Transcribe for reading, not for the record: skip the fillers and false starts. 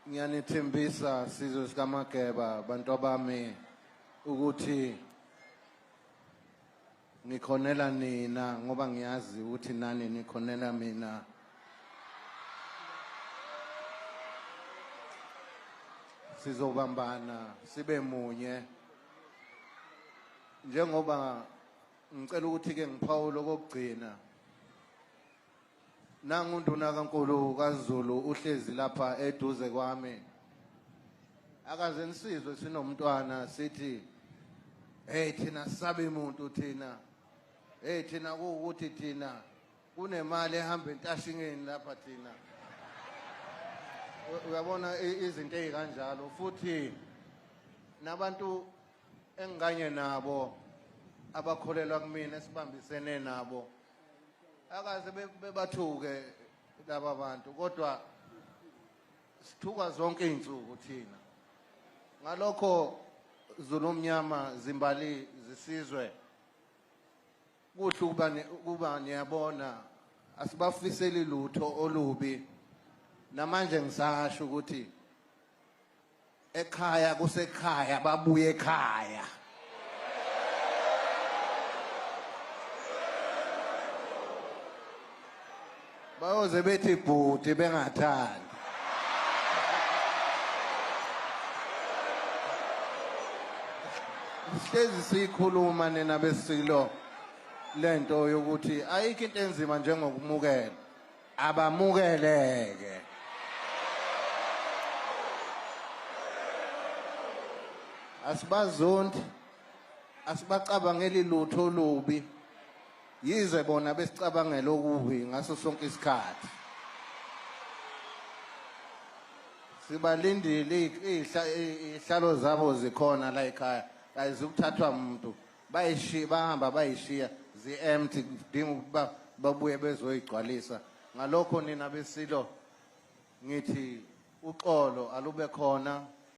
Ngiyanithembisa sizwe sikaMageba bantu abami ukuthi ngikhonela nina ngoba ngiyazi ukuthi nani nikhonela mina. Sizobambana sibe munye. Njengoba ngicela ukuthi ke ngiphawule okugcina. Nangu unduna kaNkulu kaZulu uhlezi lapha eduze kwami. Akaze nisizwe sinomntwana sithi hey thina sabe umuntu thina. Hey thina kuwukuthi thina kunemali ehamba entashingeni lapha thina. Uyabona izinto ezikanjalo futhi nabantu engikanye nabo abakholelwa kumina esibambisene nabo akaze bebathuke laba bantu kodwa sithuka zonke izinsuku thina. Ngalokho Zulu omnyama, zimbali zisizwe, kuhle ukuba niyabona asibafiseli lutho olubi. Namanje ngisasho ukuthi ekhaya kusekhaya, babuye ekhaya. Bayoze bethi bhuti bengathandi. Sihlezi siyikhuluma nina besilo lento yokuthi ayikho into enzima njengokumukela. Abamukeleke. Asibazondi, asibacabangeli lutho olubi, yize bona besicabangela okubi ngaso sonke isikhathi. Sibalindile, izihlalo zabo zikhona la ekhaya, ayizukuthathwa umuntu. Bayishiya, bahamba bayishiya zi-empty, kudinga ukuba babuye bezoyigcwalisa. Ngalokho nina besilo ngithi uxolo alube khona.